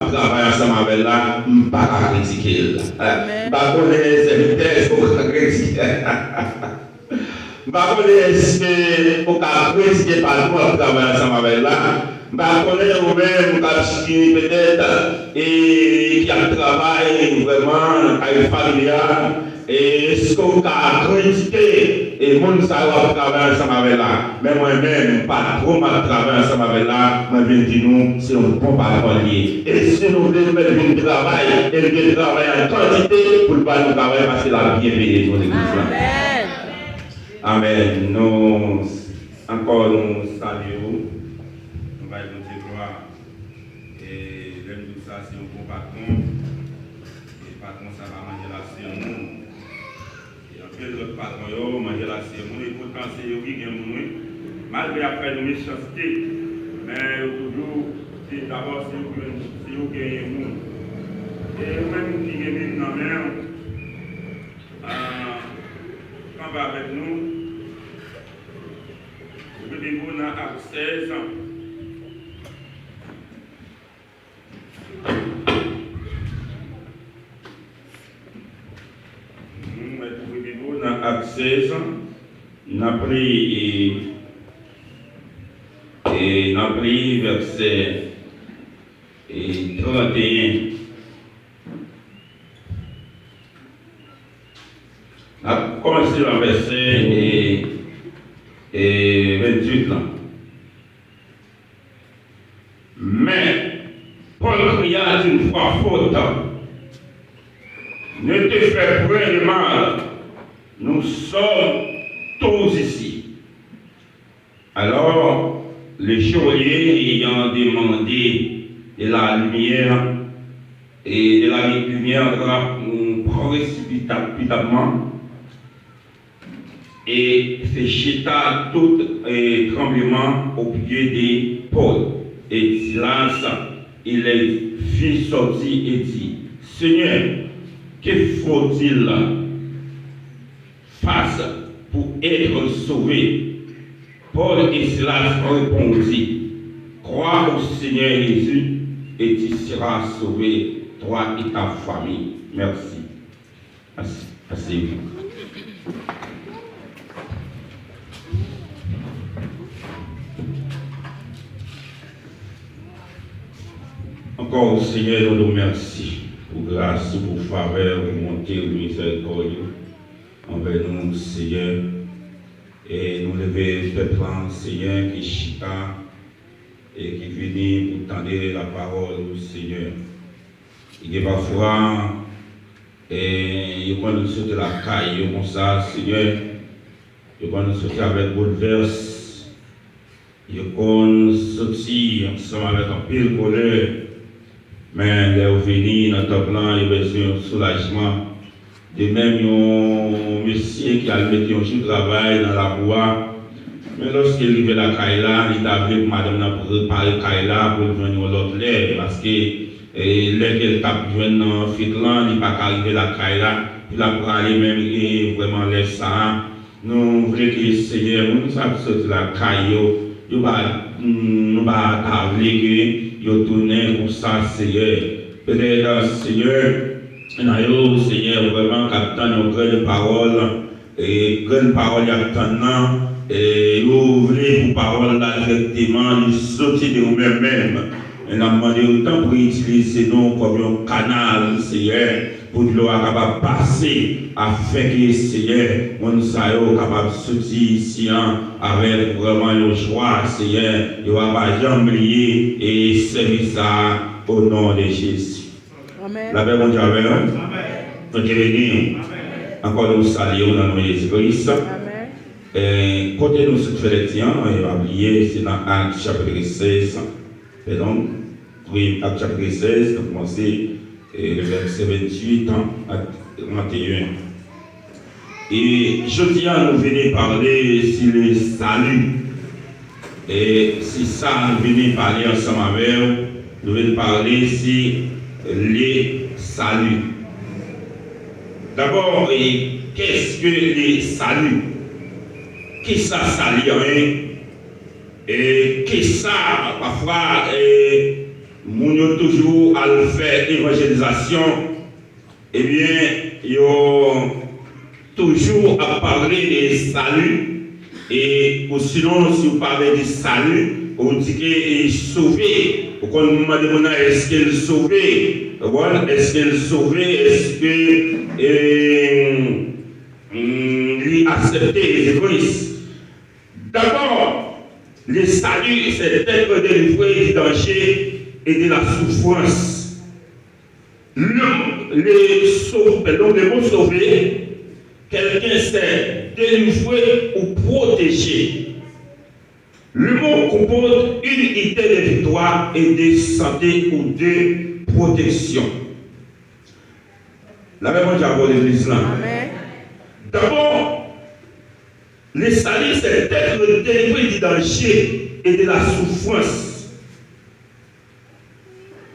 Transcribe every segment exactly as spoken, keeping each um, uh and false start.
ap travay ansanm avè l la, m pa ka kritike l. M pa konnen sèvitè èske w ka kritike. M pa konnen èske w ka kritike patwon w ap travay ansanm avè l la. M pa konnen ou menm k ap chire petèt e ki ap travay vrèman nan kay fanmi a. E èske w ka kritike e moun sa yo ap travay ansanm avè l la? Men mwen menm, patwon m ap travay ansanm avè l la, mwen vin di nou, se yon bon patwon li ye. E si nou vle nou mèt vin travay, e l gen travay an kantite pou l ba nou travay, paske l ap byen peye nou legliz la. Amèn. Nou, ankò nou salye w, nou bay Bondye glwa. E lè m di w sa, se yon bon patwon. E patwon sa pa manje la se yon moun. E anpil lòt patwon yo manje la se moun, e poutan se yo ki gen moun wi. Malgre y ap fè nou mechanste, men yo toujou, se dabò se yo ki jwenn, se yo ki genyen moun. E ou menm ki gen Bib nan men w, ah, kanpe avèk nou. Ouvri Bib ou nan Ak sèz. Nou mèt ouvri Bib ou nan Ak sèz, n ap li, e, e n ap li vèsè, e, trannteyen. N ap kòmanse nan vèsè, e, e, venntuit lan. Mais Paul cria d'une voix forte, ne te fais point de mal, nous sommes tous ici. Alors, le geôlier ayant demandé de la lumière, et de la lumière précipitamment, et se jeta tout euh, tremblement aux pieds de Paul et Silas, et les fit sortir et dit, Seigneur, que faut-il fasse pour être sauvé? Paul et Silas répondit, Crois au Seigneur Jésus et tu seras sauvé, toi et ta famille. Merci. As- Aseyez-vous. Ankò, Senyè, nou di w mèsi pou gras ou, pou favè ou, pou bonte ou, pou mizèrikòd ou anvè nou, Senyè. E nou leve pèp lan, Senyè, ki chita e ki vini pou tande lapawòl ou, Senyè. E gen pafwa, e yo konn soti lakay yo konsa, Senyè. Yo konn soti avèk boulvès. Yo konn soti ansanm avèk anpil kolè. Men lè yo vini nan tanp lan, yo bezwen yon soulajman. De menm, yon mesye ki al mete yon jou travay nan labou a, men lòske l rive lakay la, li ta vle pou madanm nan prepare kay la pou l jwenn yon lòt lè, paske, e, lè ke l t ap jwenn nan fèt lan, li pa ka rive lakay la, pou l ap prale menm, e, vrèman lè sa a. Nou vle ke, Senyè, moun sa k soti lakay yo, yo pa, nou pa ta vle ke yo tounen konsa, Senyè. Petèt, Senyè, nan yo, Senyè, vrèman k ap tann yon grenn pawòl, e grenn pawòl y ap tann nan, e yo vle pou pawòl la dirèkteman li soti de ou menm menm. E n ap mande w, tanpri, itilize nou kòm yon kanal, Senyè, pou dlo a kapab pase, afenke, Senyè, moun sa yo kapab soti isi an avèk vrèman yon jwa, Senyè, yo va pa janm bliye e sèvis sa a, o non de Jezi. Lapè Bondye avè nou. Bondye beni nou. Ankò nou salye w nan non Jezi Kris. E, kote nou sot fè lèkti an, e, pa bliye, se nan Ak chapit sèz. Pèdon, wi, Ak chapit sèz, nou kòmanse, e, le vèsè venntuit an, a trannteyen. E jodi a, nou vini pale si le sali. E se sa nou vini pale ansanm avè w. Nou vini pale si le sali. Dabò, e, qu'est-ce que le salut? Kisa sali an ye? E kisa, pafwa, e, Moun yo toujou al fè evanjelizasyon, ebyen, yo toujou ap pale de sali, e ou sinon, si w pale de sali, ou di ke e sove. Ou konn mande moun nan, èske l sove? Ou konprann? Èske l sove? Èske, e, mm, li aksepte Jezi Kris? D'abord, le salut, c'est d'être délivré du danger et de la souffrance. Le, le, sau- pardon, le mot sauver, quelqu'un s'est délivré ou protégé. Le mot comporte une idée de victoire et de santé ou de protection. Lapè Bondye avè w, legliz lan. Amèn. D'abord, le salut, c'est d'être délivré du danger et de la souffrance.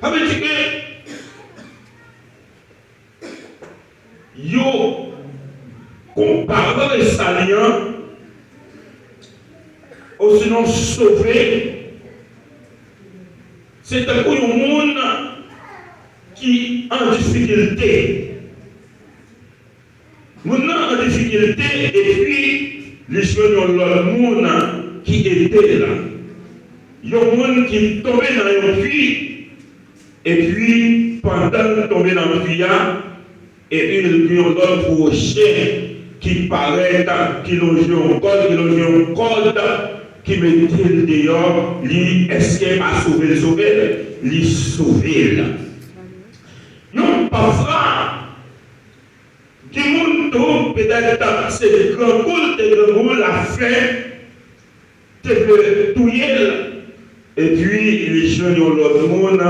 Sa vle di ke yo konpare sali an, osinon sove, se tankou yon moun ki an difikilte. Moun nan an difikilte epi li jwenn yon lòt moun ki ede l. Yon moun ki tonbe nan yon pwi, epi pandan l tonbe nan pwi a, epi l gen yon lòt pwochen ki parèt, ki lonje yon kòd, ki lonje yon kòd, ki mete l deyò, li èske pa sove l sove l? Li sove l. Yon pafwa, gen moun tou, petèt se grangou l te grangou, lafen te vle touye l, epi li jwenn yon lòt moun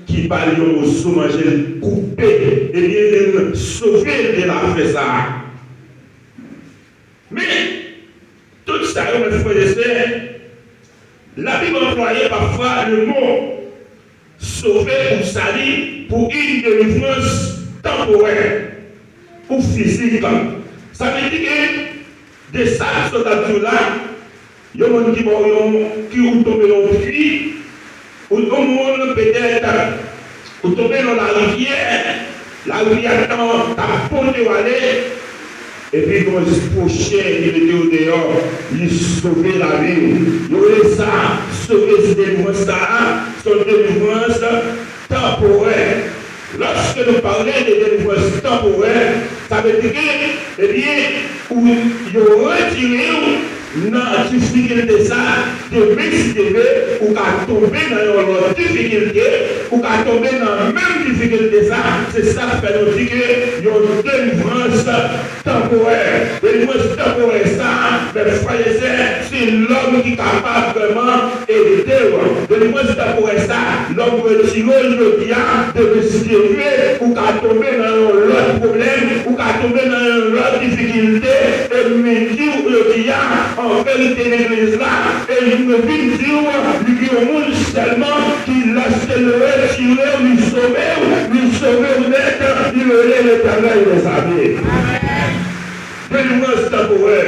ki ba l yon moso manje, l koupe, ebyen, l sove l de lafen sa a. Men, tout sa yo, mè frè e sè, Labib anplwaye pafwa le mo sove ou sali pou une délivrance temporaire, ou fizik. Sa vle di ke de sa m sot ap di w la, yon moun ki mò, yon, ki ou tonbe nan yon pwi, ou yon moun petèt ou tonbe nan larivyè, larivyè a t ap pote w ale, epi gen yon pwochen ki mete w deyò, li sove lavi w. Yo rele sa, sove, se delivrans sa a, se yon delivrans tanporè. Lòske nou pale de delivrans tanporè, sa vle di ke, ebyen, ou, yo retire w nan difikilte sa, demen si Dye vle, ou ka tonbe nan yon lòt difikilte, ou ka tonbe nan menm difikilte sa, se sa k fè nou di ke yon delivrans tanporè. Delivrans tanporè sa, mè frè e sè, se lòm ki kapab vrèman ede w. Delivrans tanporè sa, lòm retire w jodi a, demen si Dye vle, ou ka tonbe nan yon lòt pwoblèm, ou ka tonbe nan yon lòt difikilte, e m vin di w jodi a, an verite legliz la, e m vin di w, li gen yon moun sèlman ki lòske l retire w, li sove w, li sove w nèt, li rele Letènèl dèzame. Delivrans tanporè.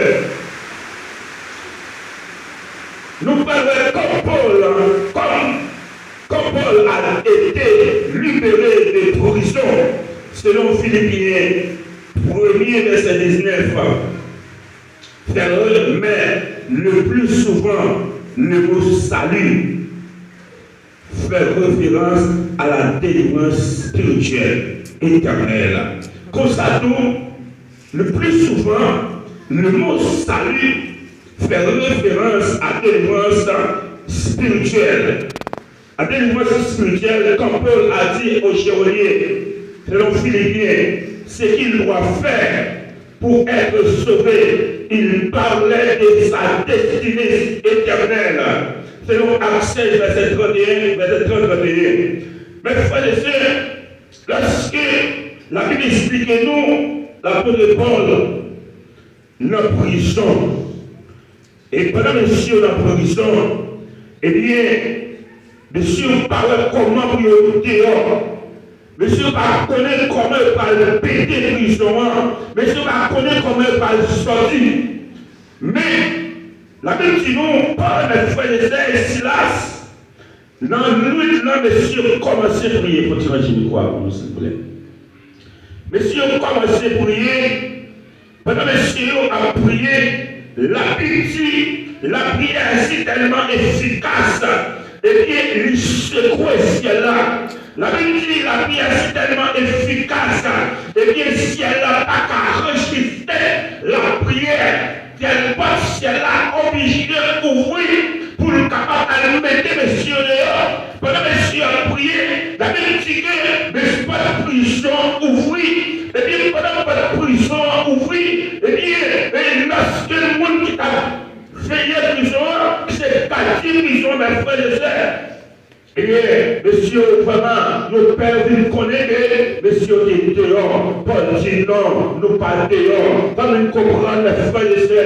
Nou pral wè kòm Pòl, kòm, kòm Pòl a ete libere de prizon, selon Filipyen premye vèsè diznèf, fè, men le plus souvent, le mot salut fè referans a la delivrans espirityèl etènèl. Konsa tou, le plus souvent, le mot salut fè referans a delivrans espirityèl. A delivrans espirityèl, quand Paul a dit au geôlier, selon Philippien, ce qu'il doit faire pour être sauvé, il parlait de sa destinée éternelle. Selon Ak sèz, vèsè trannteyen, vèsè trant, trannteyen. Mè frè e sè, lòske Labib esplike nou, lapot Pòl nan prizon, e pandan mesye yo nan prizon, ebyen, mesye yo pa wè kòman pou yo deyò. Mesye yo pa konnen kòman yo pral pete prizon an. Mesye yo pa konnen kòman yo pral sòti. Men, Labib di nou, Pòl, mè frè e sè, e Silas, Nan nwit lan, mesye yo kòmanse priye. Fò ti ranje mikwo a pou nou, silvouplè. Mesye yo kòmanse priye. Pandan mesye yo ap priye, Labib di, lapriyè sitèlman efikas, ebyen, li sekwe syèl la. Labib di, lapriyè sitèlman efikas, ebyen, syèl la pa ka rejte lapriyè. Kèl pòt syèl la oblije ouvri pou l kapab al mete mesye yo deyò. Pandan mesye yo ap priye, Labib di ke men pòt prizon an ouvri. Epi pandan pòt prizon an ouvri, ebyen, e lòske moun ki t ap veye prizon an, ki se gad prizon an, men frè e sè, ebyen, mesye yo vrèman, yo pè, yo vin konnen ke mesye yo te deyò. Pòl di, "Non, nou pa deyò." Fò nou konprann, men frè e sè,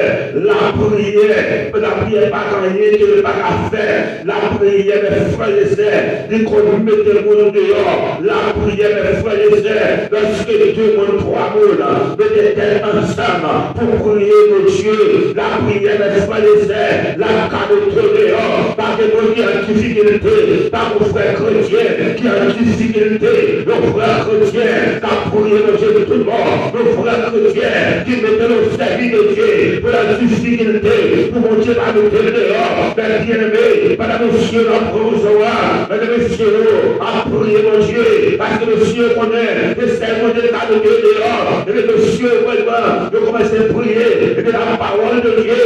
lapriyè, lapriyè pa gen anyen ke l pa ka fè. Lapriyè, men frè e sè, li konn mete moun deyò. Lapriyè, men frè e sè, lòske de moun, twa moun mete tèt ansanm pou priye Bondye, lapriyè, men frè e sè, l ap ka mete w deyò. Pa gen moun ki an difikilte, pa gen frè kretyen ki an difikilte. Yon frè kretyen k ap priye Bondye de tout bon. Yon frè kretyen ki mete l o sèvis de Dye pou nan difikilte, pou Bondye pa mete l deyò. Men byeneme, pandan mesye yo nan prizon an, pandan mesye yo ap priye Bondye, paske mesye yo konnen se sèl Bondye ki ka mete yo deyò. Ebyen, mesye yo vrèman, yo kòmanse priye. Ebyen, lapawòl de Dye,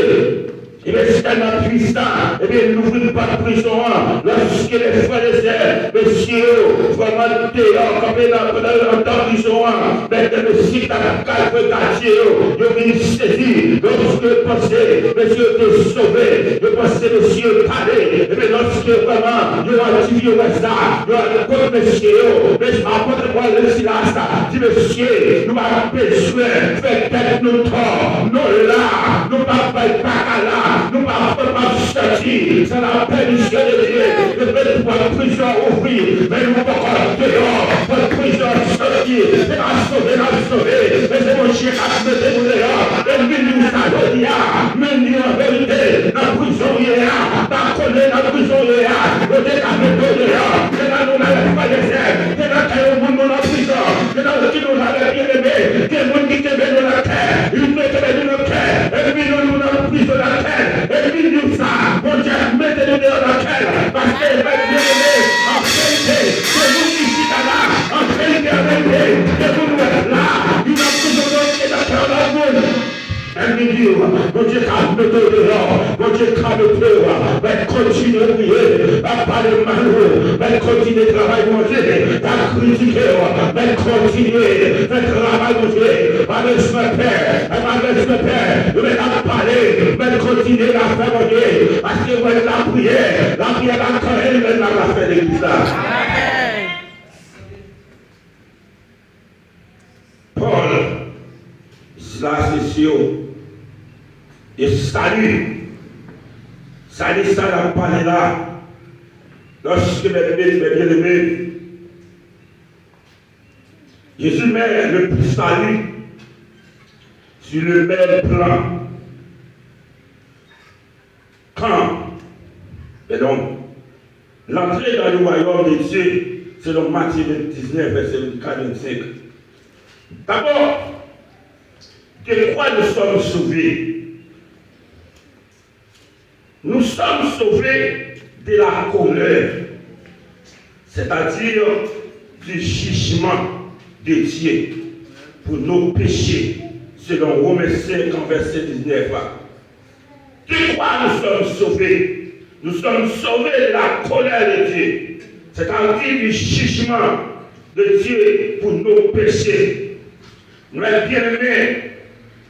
ebyen, se tèlman pwisan. Ebyen, l ouvri pòt prizon an. Lòske lè frè e sè, mesye yo vrèman deyò, kanpe nan, nan, anndan prizon an, men de mesye k t ap gade gadye yo, yo vin sezi. Lòske yo panse mesye yo te sove, yo panse mesye yo t ale. Ebyen, lòske vrèman yo antivi, yo wè sa, yo al kot mesye yo. Men apot Pòl e Silas di, "Mesye, nou pa bezwen fè tèt nou tò. Nou la, nou p ap bay pakala, nou p ap, p ap santi san la pèmisyon de Dye." Epi pòt prizon an ouvri, men nou poko deyò. Pòt prizon an santi, se pa sove n ap sove, men se Bondye k ap mete nou deyò. Epi nou sa jodi a, men nou an verite, nan prizon w ye a, pa konnen nan prizon w ye a, yo te ka mete w deyò. Men nan nou la, frè e sè, gen nan kè yon moun nou nan prizon, gen nan ki nou la, byeneme, gen moun ki kenbe nou nan kè, yo mete nou nan kè, epi nou, nou nan prizon nan kè, epi nou sa, Bondye ap mete nou deyò nan kè l, paske, byeneme, an verite, gen moun ki chita la, an verite, an verite, gen moun wè la, yo nan prizon, yo te nan kè lòt moun. Ènmi di w, Bondye ka mete w deyò, Bondye ka mete w, men kontinye priye, pa pale mal ou, men kontinye travay Bondye, pa kritike w, men kontinye fè travay Bondye, pa bezwen pè, pa bezwen pè, yo mèt ap pale, men kontinye afè Bondye, paske mwen lapriyè, lapriyè pa gen anyen l mèt ap fè legliz la. Pòl, Silas, mesye yo, e sali, sali sa l ap pale la, lòske, men, men, men byeneme, Jezi met le salut sur le même plan. Quand, pardon, l'entrée dans le royaume de Dieu, selon Matthieu diznèf, vèsè vennkat, vennsenk. D'abord, de quoi nous sommes sauvés? Nous sommes sauvés de la colère, c'est-à-dire du jugement de Dieu pour nos péchés, selon Romains cinq, vèsè diznèf. De quoi nous sommes sauvés? Nous sommes sauvés de la colère de Dieu, c'est-à-dire du jugement de Dieu pour nos péchés. Mes bien-aimés,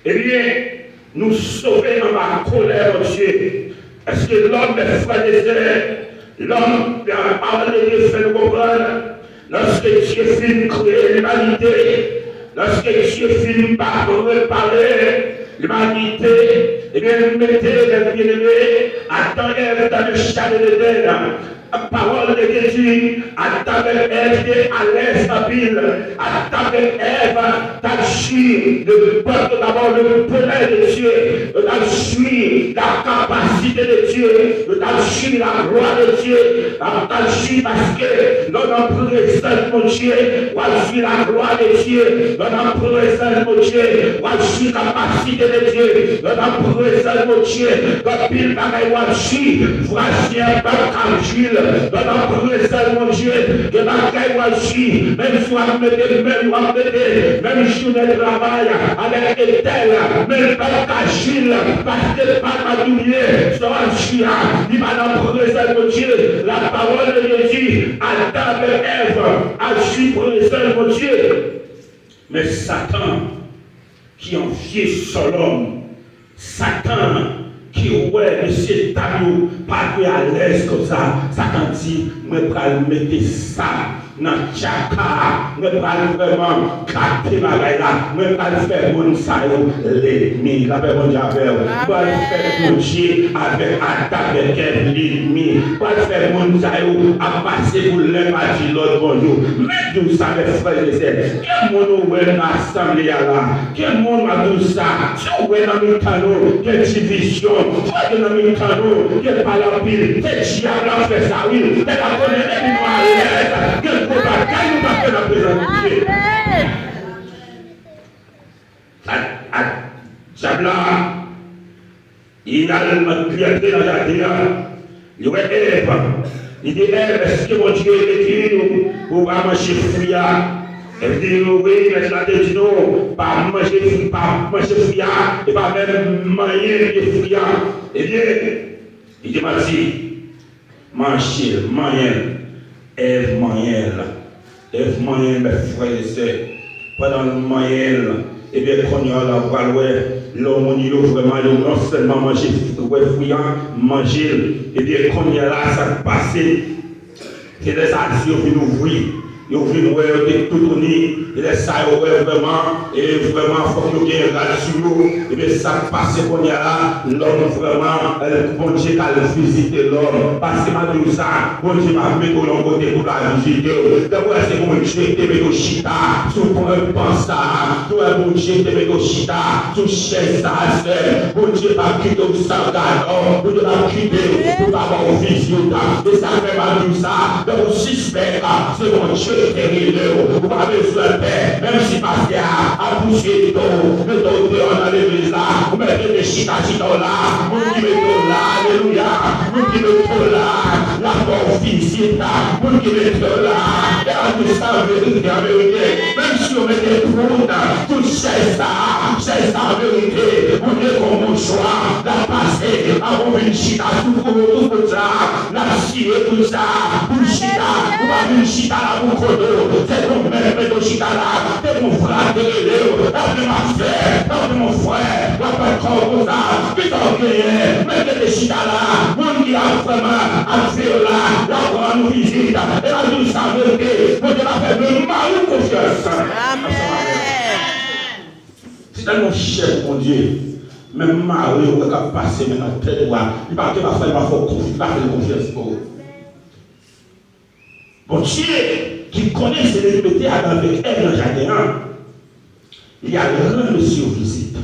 ebyen, nou sove anba kolè Bondye. Èske lòm, frè e sè, lòm, la pawòl de Dye fè nou konprann, lòske Dye fin kreye limanite, lòske Dye fin pa prepare limanite, ebyen, li mete, mes bien-aimés, Adan e Èv dan le jaden Edèn. La parole de Dieu dit, Adam et Ève te alèz anpil. Adam et Ève t al jwi le peuple d'abord, le bonheur de Dieu. Yo t al jwi la capacité de Dieu. Yo t al jwi la gloire de Dieu. Yo t al jwi paske lè w nan prezans Bondye, w ap jwi la gloire de Dieu. Lè w nan prezans Bondye, w ap jwi kapasite de Dye. Lè w nan prezans Bondye, gen anpil bagay w ap jwi, vwazen an p ap ka jwi l. Lè w nan prezans Bondye, gen bagay w ap jwi, menm si w ap mete, menm w ap mete, menm jounen travay avèk etèl, men l p ap ka jwi l, paske pa, pa bliye, sa w ap jwi a, li pa nan prezans Bondye. La parole de Dieu dit, Adam et Ève a jwi prezans Bondye. Men Satan, ki anvye sò lòm, Satan, ki wè mesye dam yo pa dwe alèz konsa, Satan di, mwen pral mete sa nan tchaka a, mwen pral vrèman gate bagay la, mwen pral fè moun sa yo lènmi. Lapè Bondye avè w. Pral fè Bondye avèk Adam avèk Èv lènmi. Pral fè moun sa yo ap pase pou lè pa di lòt bonjou. Men di w sa, mè frè e sè, gen moun ou wè nan asanble a la, gen moun m ap di w sa, si w wè nan mitan nou gen divizyon, si w wè nan mitan nou gen pale anpil, se dyab la k fè sa wi. Tèt ap konnen depi nou alèz, gen gwo bagay nou p ap fè nan prezans Bondye. A, a, dyab la, li al, li antre nan jaden an. Li wè Èv. Li di, Èv, èske Bondye te di w pou w pa manje fwi a? Èv di, wi, mèt la te di nou, pa manje fwi, pa manje fwi a, e pa menm manyen de fwi a. Ebyen, li te manti. Manje l, manyen l. Èv manyen l. Èv manyen l, mè frè e sè. Pandan l manyen l, ebyen, kounye a la, w pral wè, lè moun yo vrèman, yo non sèlman manje, wè fwi a, manje l. Ebyen, kounye a la, sa k pase, se lè sa zye yo vin ouvri. Yo vin wè yo te toutouni. E lè sa yo wè vrèman, e vrèman fòk yo gen rad sou yo. Ebyen sa k pase kounye a la, lòm vrèman, e, Bondye k al vizite lòm. Paske m ap di w sa, Bondye p ap mete w yon kote pou l al vizite w. Tankou èske Bondye te mete w chita sou pwen ban sa a, tou wè Bondye te mete w chita sou chèz sa a, sè, Bondye p ap kite w san gadò, Bondye p ap kite w pou l pa ba w vizit. E sa k fè m ap di w sa, tankou si Pè, se Bondye ki te rele w. Ou pa bezwen pè, menm si pastè a ap bouje do w, mete w deyò nan legliz la, ou mèt rete chita, chita w la. Moun ki mete w la, alelouya, moun ki mete w la, l ap ba w vizit. Moun ki mete w la, e ap di sa verite an verite. Menm si yo mete poud sou chèz sa a, chèz sa a verite, Bondye gon mouchwa, l ap pase, avan w vin chita sou kou, sou poud sa a. N ap siye tout sa pou chita. Ou pa vin chita la pou kodo. Se nou menm mete w chita la. Se pou frè te rele w. Epi m ap fè, epi mon frè, w ap bat kò w konsa. Kisa w genyen? Mete te chita la. Moun ki ap vrèman ap veye w la, l ap rann ou vizit. E l ap di w sa verite. Bondye pa fè menm mari w konfyans. Amèn. Sitèlman chè pou Bondye, menm mari w wè k ap pase men nan tèt ou a, li pa, li pa fè, li pa fè w konf-, li pa fè l konfyans pou ou. Bondye ki konnen se li ki mete Adan avèk Èv nan jaden an, li al rann mesye yo vizit.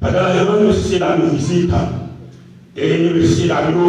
Pandan l al rann mesye dam yo vizit, e mesye dam yo,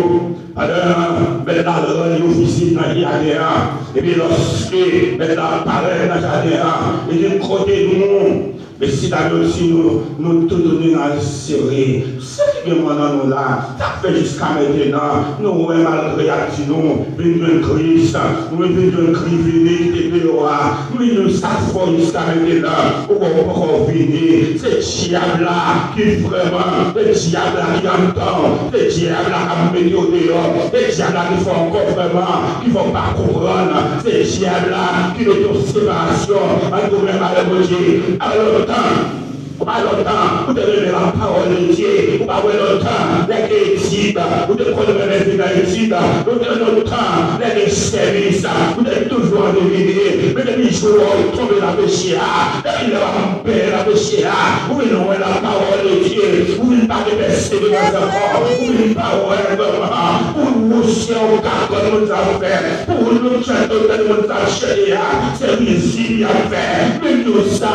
pandan mèt la al rann yo vizit nan jaden an, epi lòske mèt la ap parèt nan jaden an, li di, kote nou? Mesye dam yo di, nou, nou toutouni n al sere. Sa ki gen mòn nan nou la? Sa k fè jiska mentenan, nou wè malgre y ap di nou, vin jwenn Kris, nou vin jwenn Kris, vini kite deyò a. Men nou sa k fè w jiska mentenan, ou wè w poko vini. Se dyab la ki vrèman, se dyab la ki anndan w, se dyab la k ap mete w deyò, se dyab la ki fè w ankò vrèman, ki fè w pa konprann, se dyab la ki mete w separasyon ant ou menm avèk Bondye. Alò, tan Pa lontan, ou te renmen la parole de Dieu. Ou pa wè lontan, lè gen etid, ou te konn renmen vin nan etid. Ou te lontan, lè gen sèvis, ou te toujou anvi vini. Men depi jou a ou tonbe nan peche a, depi lè w ap benyen nan peche a, ou vin wè la parole de Dieu. Ou vin pa gen pèseverans ankò. Ou vin pa wè vrèman pou ou se yon gagòt moun sa ap fè. Pou ou nou chante, ou tande moun sa ap chante a, se rizib y ap fè. Men nou sa,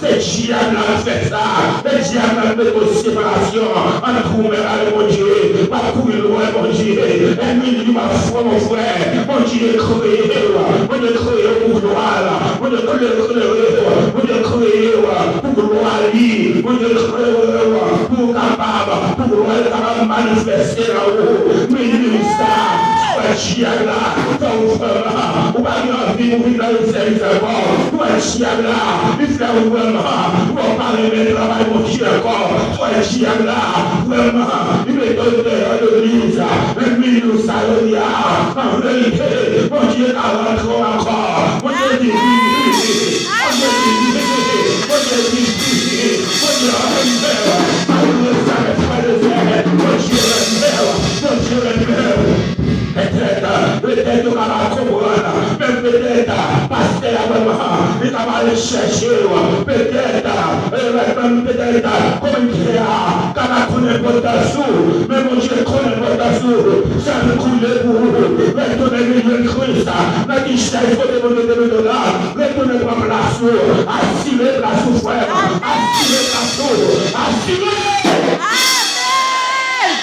se dyab la k fè sa. Se dyab la k mete separasyon ant ou menm avèk Bondye. W ap kouri lwen Bondye. Ènmi di w ap fè yon frè. Bondye kreye w. Bondye kreye w pou glwa l. Bondye kreye, kreye w. Bondye kreye w pou glwa li. Bondye kreye w pou w kapab, pou glwa l kapab manifeste nan ou. Men nou sa, sa w fè dyab la. Fè w vrèman, ou pa gen anvi pou vin nan sèvis ankò. Ou wè dyab la, li fè ou vrèman, ou wè w pa renmen travay Bondye ankò. Ou wè dyab la, vrèman, li mete w deyò legliz. Men minit sa yo di a, an verite, Bondye ka rantre w ankò. Bondye di vini, Bondye di vini, Bondye di vini, Bondye renmen w. Malgre sa, frè e sè, Bondye renmen w, Bondye renmen w. Petèt, petèt yo ka pa konprann, men petèt pastè a vrèman, li ka pa al chèche w. Petèt, e, men petèt komite a ka pa konn enpòtans ou, men Bondye konn enpòtans ou. San koule pou ou. Retounen milye Kris, nan kichèz kote Bondye te mete w la. Retounen pran plas ou. Asire plas ou, frè. Asire plas ou. Asire. Amèn.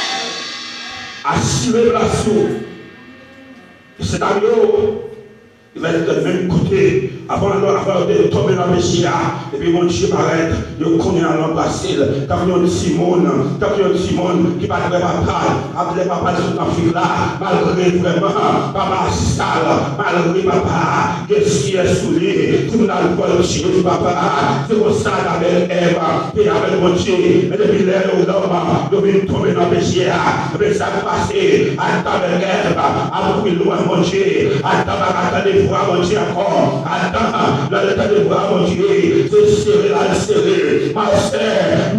Asire plas ou. E se ta yo, li mèt menm kote, avan, avan yo te tonbe nan peche a, epi Bondye parèt, yo konnen al anbrase l, tankou yon timoun, tankou yon timoun ki pa t wè papa l, ap lè papa l sot nan fik la, malgre vrèman, papa a sal, malgre papa a gen syè sou li, timoun al vòltije sou papa a, se konsa Adan avèk Èv, te avèk Bondye. Men depi lè yo lòm, yo vin tonbe nan peche a. Men sa k pase, Adan avèk Èv ap kouri lwen Bondye. Adan pa ka tande vwa Bondye ankò. Adan, lè l tande vwa Bondye, se sere l al sere. Mastè,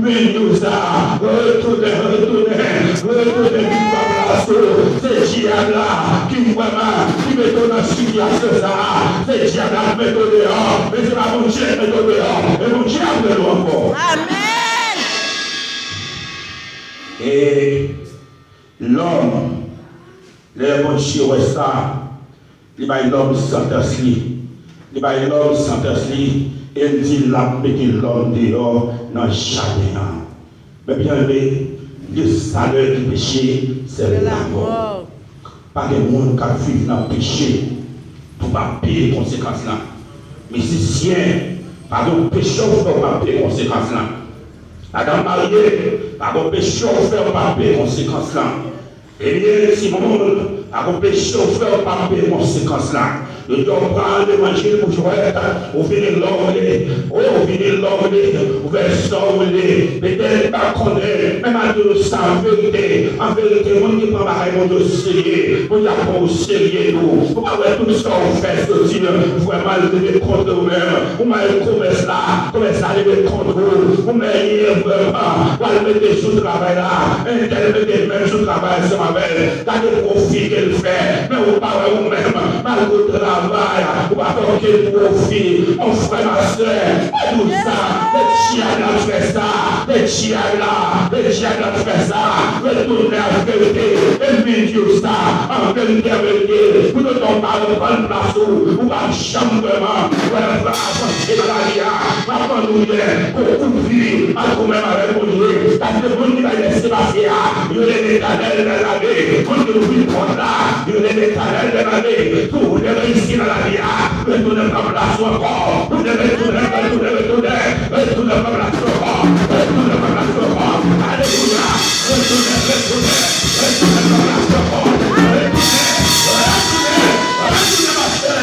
men nou sa, retounen, retounen, retounen vin pran plas ou. Se dyab la ki vrèman, ki mete w nan sitiyasyon sa a. Se dyab la k mete w deyò, men se pa Bondye k mete w deyò. E Bondye ap rele w ankò. Amèn. E lòm, lè Bondye wè sa, li bay lòm santans li. Li bay lòm santans li, e l di l ap mete lòm deyò nan jaden an. Men byeneme, le salaire du péché, c'est la mort. Pa gen moun k ap viv nan peche pou pa peye konsekans lan. Mizisyen, pa gen yon peche w fè w pa peye konsekans lan. Madanm marye, pa gen yon peche w fè w pa peye konsekans lan. Ebyen, timoun, pa gen yon peche w fè w pa peye konsekans lan. Yo di w pran levanjil pou jwèt, ou vini lè w vle, o, ou vini lè w vle, ou fè sa w vle. Petèt pa konnen, men m ap di w sa an verite. An verite, moun ki pran bagay Bondye o serye, Bondye ap pran w o serye tou. Ou pa wè tout sa w fè soti vrèman leve kont ou menm. Ou mèt komès la, komès la leve kont ou. Ou mèt vrèman, w al mete sou travay la. Entèl mete men sou travay ansanm avè l. Gade pwofi ke l fè. Men ou pa wè ou menm, malgre w travay, ou pa fè okenn pwofi. Mon frè, ma sè, pa di w sa. Se dyab la k fè sa. Se dyab la. Se dyab la k fè sa. Retounen ak verite. E m vin di w sa. An verite, an verite. Poutèt ou pa reprann plas ou. Ou pa janm vrèman wè avanse nan lavi a. M ap ban nou yè pou kouvri ant ou menm avèk Bondye. Paske moun ki bay lèsepase a, yo rele Letènèl dè lame. Moun ki ouvri pòt la, yo rele Letènèl dè lame. Pou ou te reyisi nan lavi a, retounen pran plas ou ankò. Ou te retounen, retounen, retounen. Retounen pran plas ou ankò. Retounen pran plas ou ankò. Alelouya. Retounen, retounen. Retounen pran plas ou ankò. Retounen, retounen, retounen, pastè.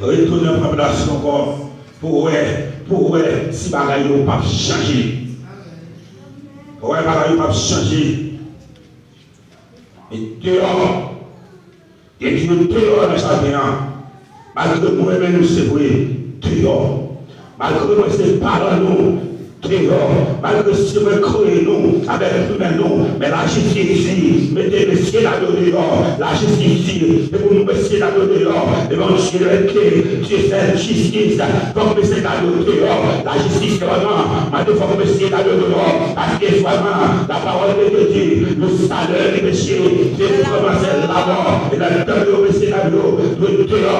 Retounen pran plas ou ankò pou w wè, pou w wè si bagay yo p ap chanje. Pou w wè bagay yo p ap chanje. Men deyò, gen ki yo deyò nan jaden an. Malgre mwen menm se vre, deyò. Malgre mwen se paran nou, deyò. Malgre se mwen kreye nou avèk men nou, men lajistis di, mete mesye dam yo deyò. Lajistis di, se pou nou mesye dam yo deyò. E Bondye, lè ke Dye fè jistis, fòk mesye dam yo deyò. Lajistis vrèman, mande fòk mesye dam yo deyò. Paske vrèman, la parole de Dieu dit, le salaire du péché, c'est vraiment c'est la mort. E lè dam yo, mesye dam yo, dwe deyò.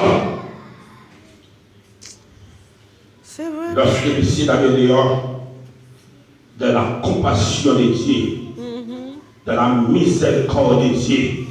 Se vre. Lòske mesye dam yo deyò, dans la compassion de Dieu, dans la miséricorde de Dieu,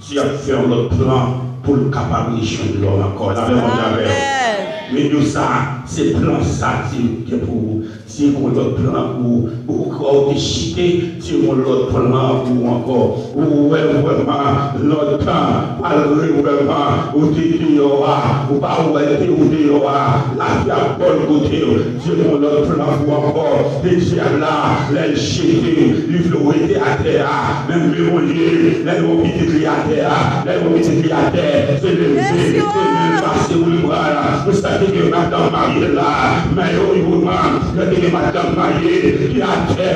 Dye ap fè yon lòt plan pou l kapab rejwenn lòm ankò. Lapè Bondye avè w. Amèn. Men di w sa, se plan sa Dye gen pou ou. Dye gen yon lòt plan pou ou. Ou kwè ou te chite, Dye gen yon lòt plan pou ou ankò. Ou wè vrèman lontan, malgre vrèman ou te deyò a, ou pa wè te ou deyò a, lavi ap ba w kote w. Dye gen yon lòt plan pou ou ankò. E dyab la, lè l chite w, li vle w rete atè a. Men men Bondye, lè l wè w pitit li atè a, lè l wè w pitit li atè, se leve, se men l pase ou li pran. Ou sa te gen madanm marye la, men yo, yo, man, yo te gen madanm marye ki atè,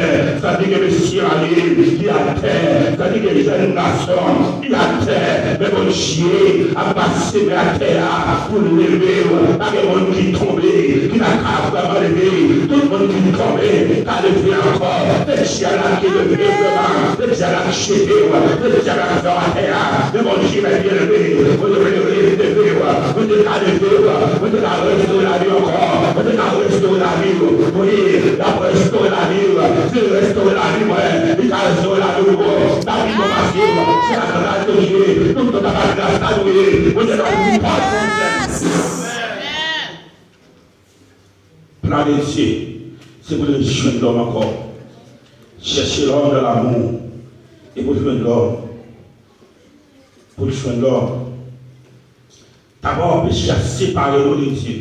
sa te gen mesye marye ki atè, sa te gen jèn gason ki atè, men Bondye ap pase men atè a pou leve w. Pa gen moun ki tonbe ki pa ka vrèman leve. Tout moun ki tonbe ka leve ankò. Se dyab la ki leve vrèman. Se dyab la ki chete w. Se dyab la ki fè w atè a. Men Bondye, men byeneme, Bondye vle leve w. Bondye ka leve w. Bondye ka restore lavi w ankò. Bondye ka restore lavi w. Wi, l ap restore lavi w. Si l restore lavi mwen, li ka restore lavi w. Sa pi bon pase, se la gras de Dye. Nou tout ap gras la nou ye. Bondye ka nou pa konplèks. Plan de Dye, se pou l jwenn lòm ankò. Chèche lòm nan lanmou, e pou l jwenn lòm. Pou l jwenn lòm. Dabò, peche a separe nou de Dye.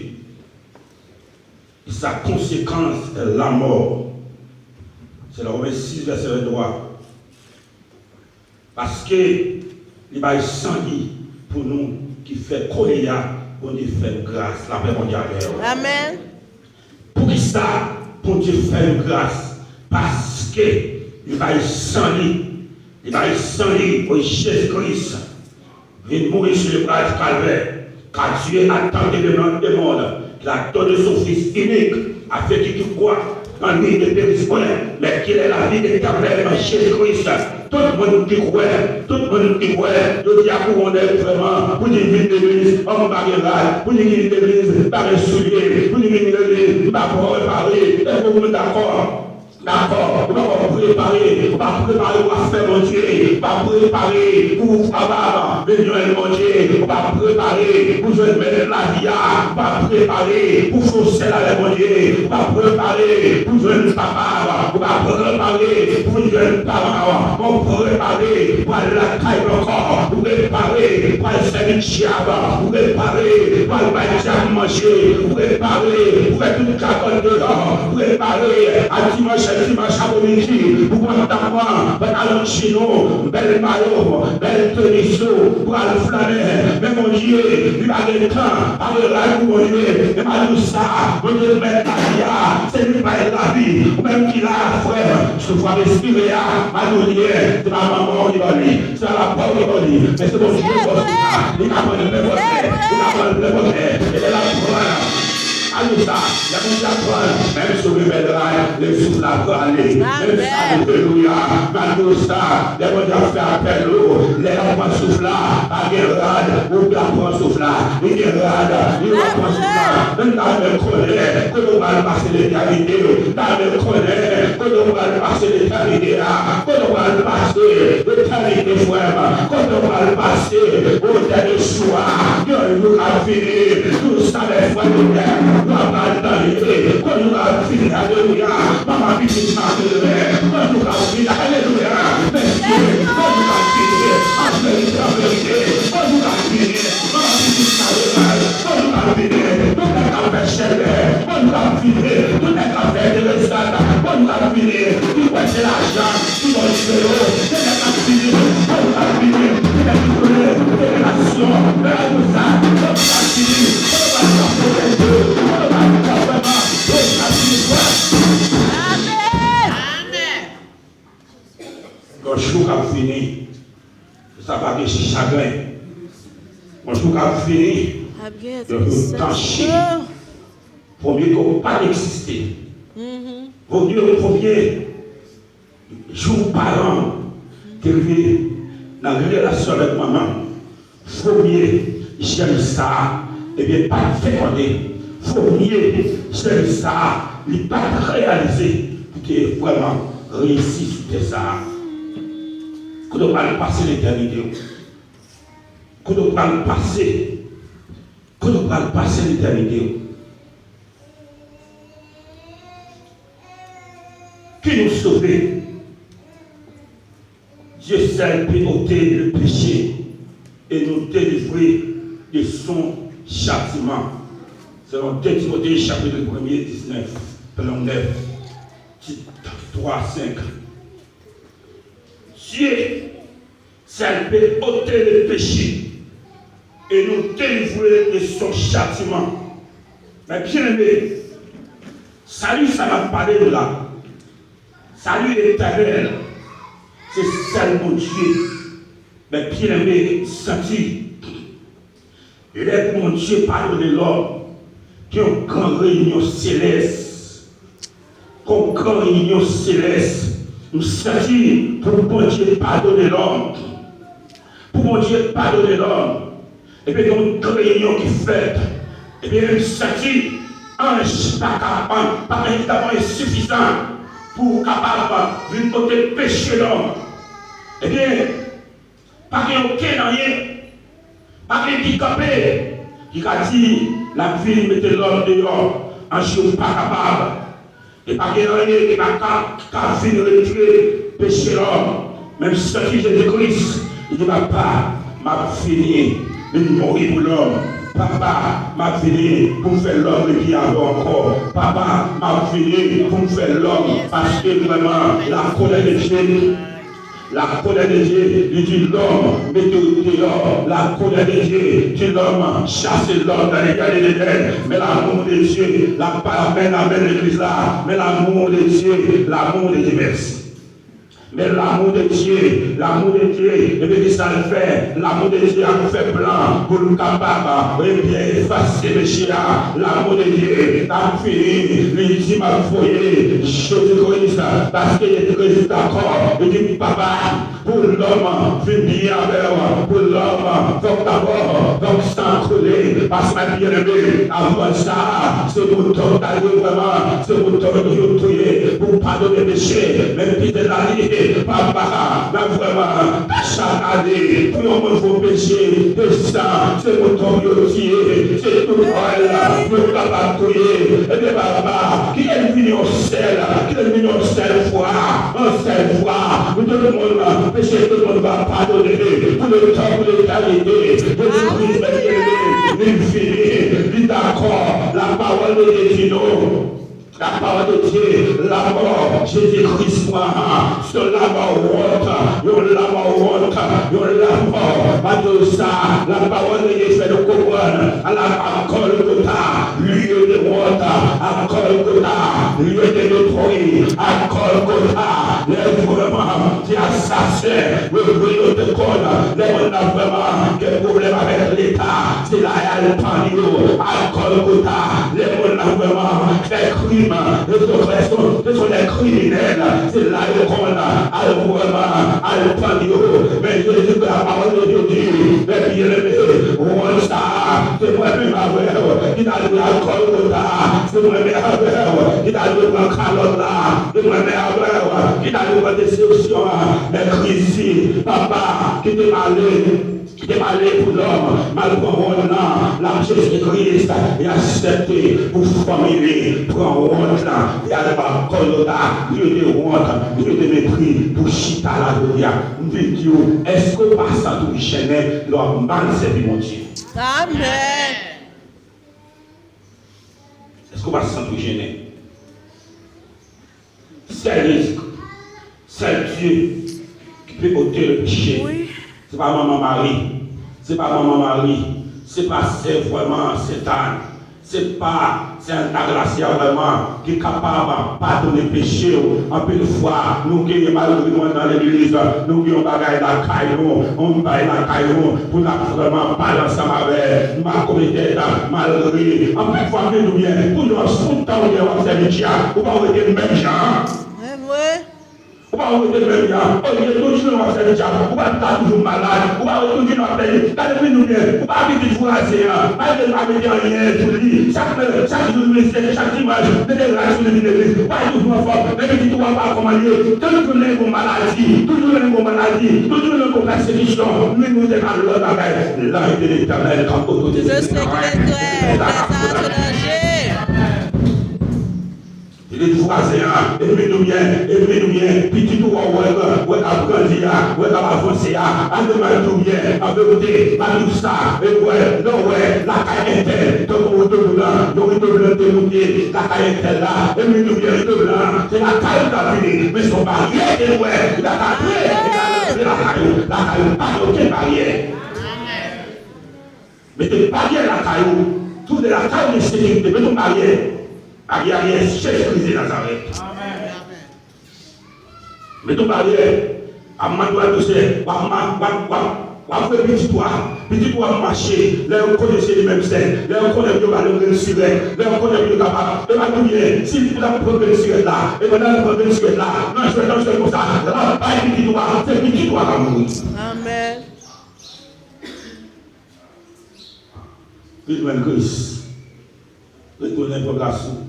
E sa konsekans de lanmò. Se nan Women sis, vèsè venntwa. Paske li bay san li pou nou, ki fè kounye a Bondye fè n gras. Lapè Bondye avè w. Amèn. Poukisa Bondye fè n gras? Paske li bay san li. Li bay san li, wi, Jezi Kris vin mouri sou le bwa di Kalvè. Car Dieu a tant aimé le monde qu'il a donné son Fils unique, afin que quiconque croit en lui ne périsse point, mais qu'il ait la vie éternelle en Jésus-Christ. Tout moun ki kwè, tout moun ki kwè, jodi a pou konnen vrèman, pou di vin legliz, ann pa gen rad, pou di vin legliz, pa gen soulye, pou di vin legliz, pa prepare, èske moun dakò? Dakò, ou pa prepare, ou pa prepare pou afè Bondye, ou pa prepare pou ou kapab vin jwenn Bondye, ou pa prepare pou jwenn mèt lavi a, ou pa prepare pou fè yon sèl avèk Bondye, ou pa prepare pou jwenn papa, ou pa prepare pou jwenn paran, ou prepare pou al lakay ankò, ou prepare pou al sèvi dyab, ou prepare pou al bay dyab manje, ou prepare pou fè tout kakòt deyò, prepare a dimanch, a dimanch apremidi, pou pran tan pran pantalon djin ou, bèl mayo, bèl teni sou, pral flannen. Men Bondye, li pa gen tan, pa gen rad pou Bondye. Men pa di w sa, Bondye mèt lavi a, se li k bay lavi. Ou menm ki la, frè m, souf w ap espire a, pa di w li ye, se pa manman w ki ba w li. Se pa papa w ki ba w li, men se Bondye ki ba w souf la. Li ka pran l nenpòt lè, li ka pran l nenpòt lè. E lè l ap pran l, alelouya, lè Bondye ap pran l, menm si w gen bèl rad, lè souf la prale. Menm si, alelouya, malgre sa, lè Bondye ap fè apèl ou, lè l ap pran souf la, pa gen rad, ou p ap pran souf la. Li gen rad, li p ap pran souf la. Men ta renmen konnen kote w pral pase letènite w. Ta renmen konnen kote w pral pase letènite a. Kote w pral pase letènite, frè m? Kote w pral pase otè de jou a? Yon jou k ap vini, tout sa, frè, otè yo pral tande. Yon jou k ap vini, alelouya. Manman pitit malere, yon jou k ap vini, alelouya. Mesye, yon jou k ap vini. An verite, an verite, yon jou k ap vini. Manman pitit malere, yon jou k ap vini. Tout nèg k ap fè chèlbè, yon jou k ap vini. Tout nèg k ap fè enteresan, yon jou k ap vini. Ki kwè se lajan ki ba w nimewo. Se nèg k ap vini, yon jou k ap vini. Ki nèg ki konnen revelasyon, revelasyon sa, yon jou k ap vini. Yon jou k ap vini. Yon jou k ap vini, yon jou tanchi. Premye ke w pa t egziste. Vodou yo premye jou paran te rive nan relasyon avèk manman, premye jèn sa a, ebyen, pa t fekonde. Premye jèn sa a, li pa t reyalize pou te vrèman reyisi sou tè sa a. Kote w pral pase letènite w? Kote w pral pase? Kote w pral pase letènite w? Ki nou sove. Dieu seul peut ôter le péché et nous délivrer de son châtiment. Selon deux Timothée chapitre premier, dix-neuf, verset neuf, Tit trois, cinq. Dieu seul peut ôter le péché et nous délivrer de son châtiment. Men byeneme, sali sa m ap pale nou la, sali etènèl, se sèl Bondye. Men byeneme, santi lè Bondye padone lòm, gen yon gran reyinyon selès. Yon gran reyinyon selès. M santi pou Bondye padone lòm. Pou Bondye padone lòm. Ebyen, gen yon gran reyinyon ki fèt. Ebyen, m santi anj pa ka, pa, pa ensifisan pou kapab vin pote peche lòm. Ebyen, pa gen okenn anyen, pa gen ki kanpe, ki ka di l ap vin mete lòm deyò, anj yo pa kapab. E pa gen anyen ki pa ka, ki ka vin retire peche lòm. Menm san ki Jezi Kris, li di, Papa, m ap vini, vin mouri pou lòm. Papa, m ap vini pou m fè lòm rebyen avè w ankò. Papa, m ap vini pou m fè lòm, paske vrèman, la colère de Dieu, la colère de Dieu, li di lòm, mete w deyò. La colère de Dieu, di lòm, chase lòm dans le jardin d'Éden. Men l'amour de Dieu, la pa, men la, men legliz la, men l'amour de Dieu, l'amour de Dieu, mèsi. Men l'amour de Dieu, l'amour de Dieu, epi ki sa l fè? L'amour de Dieu ap fè plan pou l kapab, ebyen, efase peche a. L'amour de Dieu ap fini, li di, m ap voye Jezi Kris, paske Jezi Kris dakò, li di, Papa, pou lòm vin byen avè w, pou lòm, fòk dabò, fòk san koule, paske, byeneme, avan sa, se mouton k ta dwe vrèman, se mouton yo touye pou padone peche. Men Pyè la di, Papa, men vrèman, chak ane, pou yon moun fè yon peche, se san, se mouton yo tiye, se tout pòy yo kapab touye. Ebyen, Papa, kite l vin yon sèl, kite l vin yon sèl fwa, yon sèl fwa, pou tout moun, peche tout moun va padone, pou letan, pou letènite. Jezi Kris, byeneme, li vini, li dakò. La parole de Dieu di nou, la parole de Dieu, lanmò Jezi Kris pran, se yon lanmò wont, yon lanmò wont, yon lanmò, malgre sa, la parole de Dieu fè nou konprann, à la, à Golgotha, lieu de honte, à Golgotha, lieu de mépris, à Golgotha, lè vrèman, se asasen, yo voye yo te konn, lè moun nan vrèman gen pwoblèm avèk Leta, se la y al pann yo, à Golgotha, lè moun nan vrèman fè krim, yo se, se, se sont des criminels, se la yo konn al vrèman, al pann yo. Men Jezi, la parole de Dieu dit, men byeneme, wont sa a, se mwen menm avè w ki t al Golgotha, se mwen menm avè w ki t al pran kalòt la, se mwen menm avè w ki t al pran desepsyon an. Men Kris di, Papa, kite m ale, kite m ale pou lòm, m al pran wont lan, l ap Jezi Kris, e aksepte pou fanmi li pran wont lan, e al Golgotha, lieu de honte, lieu de mépris, pou chita la jodi a. M vin di w, èske w pa santi w jennen lè w ap mal sèvi Bondye? Amèn. Èske w pa santi w jennen? Sèl Jezi, sèl Dye ki pe ote le peche. Wi. Se pa manman Mari, se pa manman Mari, se pa sè vrèman Sentàn, Se pa Sen Atasya vrèman ki kapab padone peche w. Anpil fwa, nou genyen, malgre nou anndan legliz, nou gen yon bagay lakay nou, yon bagay lakay nou, pou n ap vrèman pale ansanm avè l. M ap konpetèt, malgre, anpil fwa, m di nou byen, pou yon, pou tan w gen w ap sèvi Dye a, ou pa rete menm jan. Ou pa rete menm jan. Olye tout jounen w ap sèvi dyab, ou pa ta toujou malad, ou pa rete tout jounen w ap pèdi. Gade, m di nou byen, ou pa pitit vwazen an, malgre l pa mete anyen sou li, chak lè, chak jou l vin sèvi, chak dimanch, mete rad sou li vin legliz, ou pa toujou anfòm, men pitit ou a pa kòman l ye. Tout jounen gon maladi, tout jounen gon maladi, tout jounen gon pèsekisyon, men nou se pa lòt bagay. Lanj de Letènèl k ap otote. Pitit vwazen an, enmi nou byen, enmi nou byen, pitit ou a wè, wè k ap grandi a, wè k ap avanse a, ale mal tou byen, an verite, pa tou sa, e wè, lè w wè, lakay entèl, tankou rido blan, yon rido blan te moute, lakay entèl la, enmi nou byen, rido blan, se lakay ou ta vini, men se yon baryè ke l wè, li pa ka antre, li pa ka antre lakay ou, lakay ou pa gen okenn baryè. Mete baryè lakay ou. Tout lè lakay ou gen sekirite, mete yon baryè. Baryè a gen Jezi Kris de Nazarèt. Mete yon baryè. Ap mande w a dousè. W ap ma-, w ap, w ap, w ap vwe pitit ou a. Pitit ou ap mache. Lè yo konnen se li menm sèl. Lè yo konnen yo ba l yon grenn sirèt. Lè yo konnen yo kapab. E pa touye. Si l ap pran grenn sirèt la. E pandan l pran grenn sirèt la. Nan jwèt, nan jwèt konsa. L ap bay pitit ou a. Se pitit ou a k ap mouri. Amèn. Vin jwenn Kris. Retounen pou plas ou.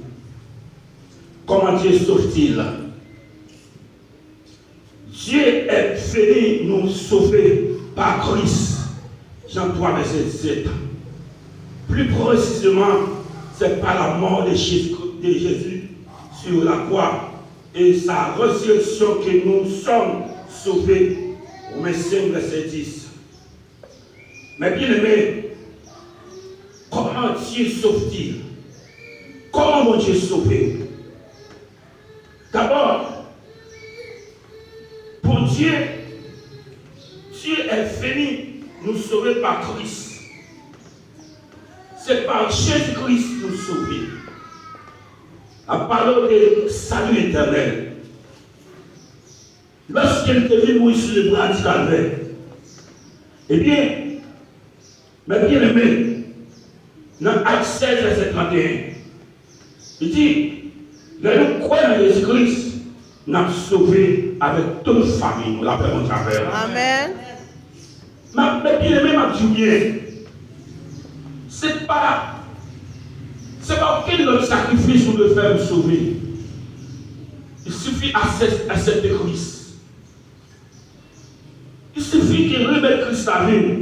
Comment Dieu sauve-t-il? Dieu est venu nous sauver par Christ. Jean trois, verset sept. Plus précisément, c'est par la mort de Jésus, de Jésus sur la croix et sa résurrection que nous sommes sauvés. Romains cinq, verset dix. Mes bien-aimés, comment Dieu sauve-t-il? Kòman Bondye sove w? Dabò, Bondye, Dieu est venu nous sauver par Christ. Se pa Jezi Kris nou sove. N ap pale w de sali etènèl. Lòske l te vin mouri sou lebra di Kalvè, ebyen, mes bien-aimés, nan Ak sèz, vèsè trannteyen, li di, lè nou kwè nan Jezi Kris, n ap sove avèk tout fanmi nou. Lapè Bondye avè w. Amèn. M ap, men byeneme, m ap di w byen. Se pa, se pa okenn lòt sakrifis ou dwe fè pou sove. Il suffit aksè-, aksepte Kris. Il suffit ke remèt Kris lavi w.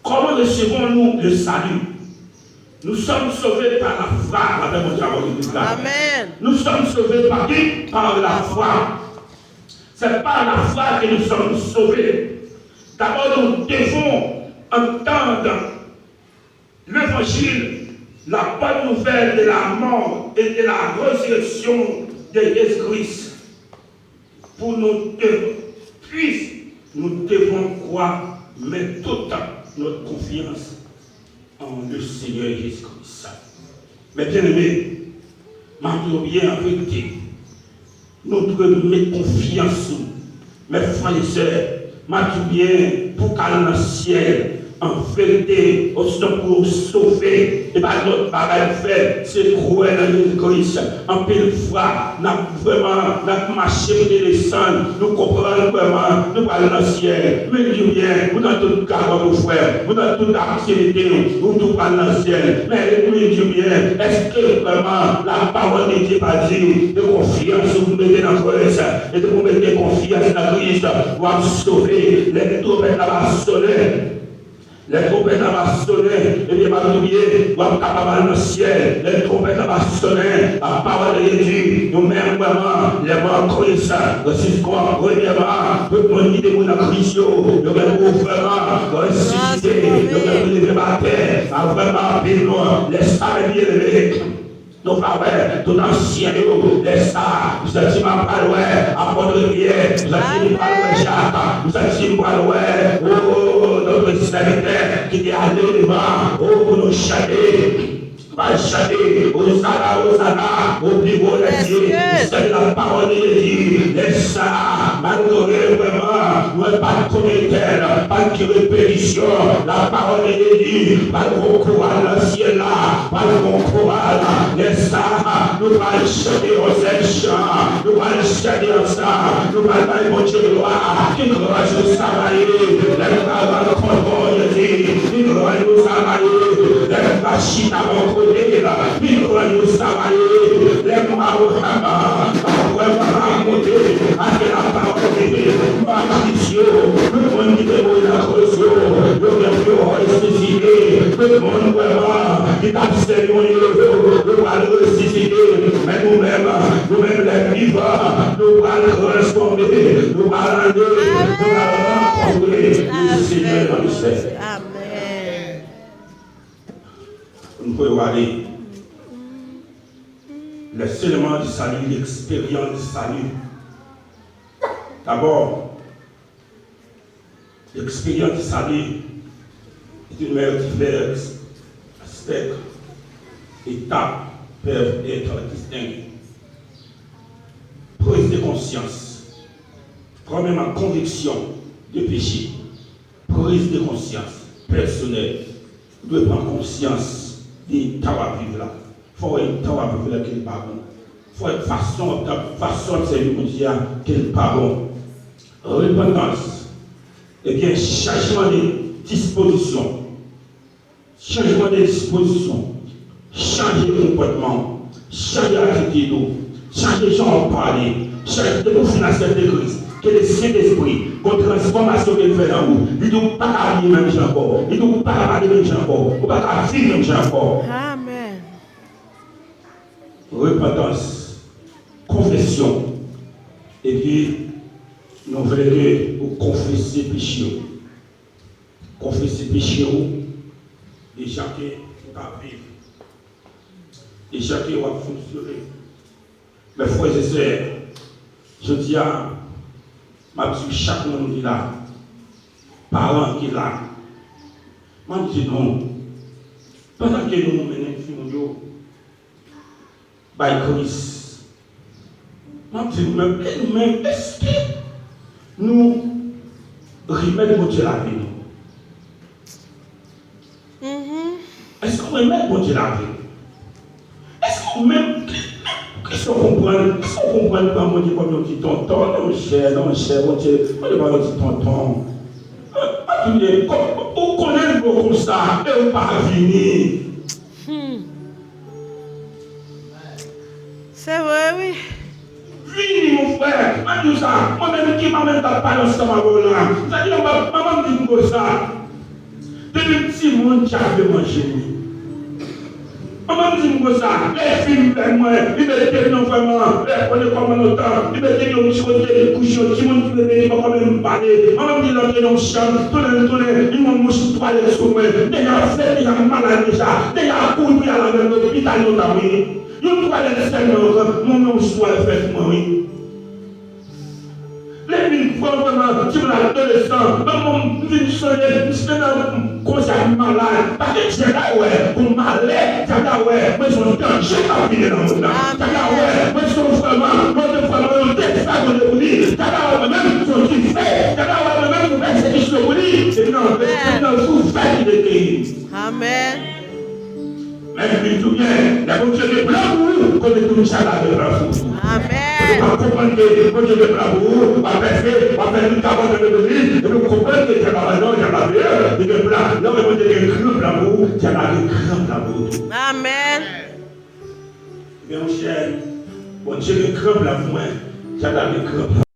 Comment recevons-nous le salut? Nous sommes sauvés par la foi. Lapè Bondye avè w, legliz la. Amèn. Nous sommes sauvés par qui? Par la foi. C'est par la foi que nous sommes sauvés. D'abord, nous devons entendre l'évangile, la bonne nouvelle de la mort et de la résurrection de Jésus-Christ. Pour nous de-, puis nous devons croire, mettre toute notre confiance en le Seigneur Jésus-Christ. Mes bien-aimés, m ap di w byen an verite, nou dwe met konfyans nou. Mes frères et sœurs, m ap di w byen, pou w ka al nan syèl, an verite, osinon pou w sove, e pa lòt bagay pou fè, se kwè nan Jezi Kris. Anpil fwa, n ap vrèman, n ap mache pou te desann, nou konprann vrèman, nou pral nan syèl. Men di w byen, ou nan tout gagòt ou frè, ou nan tout aktivite w, ou tou pral nan syèl. Men di w byen, èske vrèman lapawòl de Dye pa di w, de konfyans ou mete nan Kris? E depi w mete konfyans nan Kris, w ap sove. Lè twonpèt la va sonnen, lè twonpèt la va sonnen, ebyen, pa bliye, w ap kapab al nan syèl. Lè twonpèt la va sonnen, lapawòl de Dye di nou, men vrèman, les morts en Christ ressusciteront premièrement. Tout moun ki te mò nan Kris yo, yo gen pou vrèman resisite, yo gen pou leve atè. A vrèman, anpil nou, lè sa, men byeneme, nou pa wè tout ansyen yo, lè sa, m santi m ap pral wè apòt Pyè, m santi m pral wè Jak, m santi m pral wè, o, notre serviteur, ki te ale devan, o, pou nou chante. Va chante, Osana, Osana, au plus haut des cieux. Sèl la parole de Dieu. Lè sa a, malgre vrèman, nou pa t konnen tèl, pa t gen repetisyon, la parole de Dieu, pa t gen koral nan syèl la, pa t gen koral. Lè sa a, nou pral chante yon sèl chan, nou pral chante ansanm, nou pral bay Bondye glwa. Ki gras ou sa va ye, lè m va rankontre w, Jezi. Pi gran yo sa va ye, lè m va chita bò kote l. Pi gran yo sa va ye, lè m va vrèman, vrèman rakonte ake lapawòl de Dye. Matris yo, tout moun ki te mouri nan kros yo, yo gen pou yo resisite. Tout moun vrèman ki t ap sèvi yo, yo pral resisite. Men nou menm, nou menm lè vivan, nou pral transfòme, nou pral ale, nou pral rankontre Lesenyè nan lesyèl. Amèn. Nou voye w ale. Les éléments du salut, l'expérience du salut. D'abord, l'expérience du salut est une manière de faire aspect, étapes peuvent être distinguées. Prise de conscience, premièrement, conviction de péché. Priz de konsyans pèsonèl. Ou dwe pran konsyans de eta w ap viv la. Fò w wè eta w ap viv la ke l pa bon. Fò w wè fason w ap, fason w ap sèvi Bondye a ke l pa bon. Repantans, ebyen, chanjman de dispozisyon. Chanjman de dispozisyon. Chanje konpòtman w. Chanje atitid ou. Chanje jan w ap pale. Chanje depi w fin aksepte Kris. Ke le Sentespri, gon transfòmasyon ke l fè nan ou. Li di w pa ka abiye menm jan ankò. Li di w pa ka pale menm jan ankò. Ou pa ka viv menm jan ankò. Amèn. Repantans, konfesyon. Epi, nou vle ke ou konfese peche w. Konfese peche w, de jan ke ou ap viv, de jan ke w ap fonksyone. Mes frères et sœurs, jodi a, m ap di chak moun ki la, paran ki la, m ap di nou, pandan ke nou mennen timoun yo, bay Kris. M ap di nou menm, e nou menm, èske nou remèt Bondye lavi nou? Mhm. Èske w remèt Bondye lavi nou? Èske w menm, èske w konprann, èske w konprann pran Bondye kòm yon ti tonton? Non, monchè, non, monchè, Bondye, Bondye pa yon ti tonton. An, an, ou konnen l bon konsa, e ou pa vini. Hmm. Se vre, wi. Vini, mon frè. Mwen di w sa. Mwen menm ki manman m t ap pale ansanm avè w la. Sa di, manman m di m konsa. Depi m timoun, dyab vle manje m. Manman m di m konsa. Lè fin fè mwen, li mete m nan vrèman, lè konnen kòman lontan, li mete m yon ti kote, li kouche yon timoun ki bebe, li poko menm pale. Manman m di l antre nan yon chanm, tounen l tounen, li yon mouch twalèt sou mwen. Deja fèt, deja malad deja. Deja kouri pou y al avè m lopital lontan, wi. Yon twalèt sèlman, mwen menm swa l fè sou mwen, wi. Lè m vin gran vrèman, ti moun adolesan, mwen, mwen, m vin sonje, m te nan kòmanse ap malad. Paske dyab la wè, pou malè, dyab la wè, mwen se yon danje k ap vini nan mond nan. Dyab la wè, mwen se yon vrèman, mwen se vrèman yon dezagrè pou li. Dyab la wè mwen menm se yon dife. Dyab la wè mwen menm se yon pèsekisyon pou li. Epi nan, epi nan jou fèt li te kri. Amèn. Men m di w byen, lè Bondye gen plan pou ou, konnen tou dyab la gen plan pou ou. Amèn. Ou pa konprann ke Bondye gen plan pou ou, w ap pèse, w ap fè tout kabòt nan legliz, epi w konprann ke dyab la, non, dyab la deyò, li gen plan. Non, men Bondye gen gran plan pou ou, dyab la gen gran plan pou ou tou. Amèn. Men monchè, Bondye gen gran plan pou mwen, dyab la gen gran plan.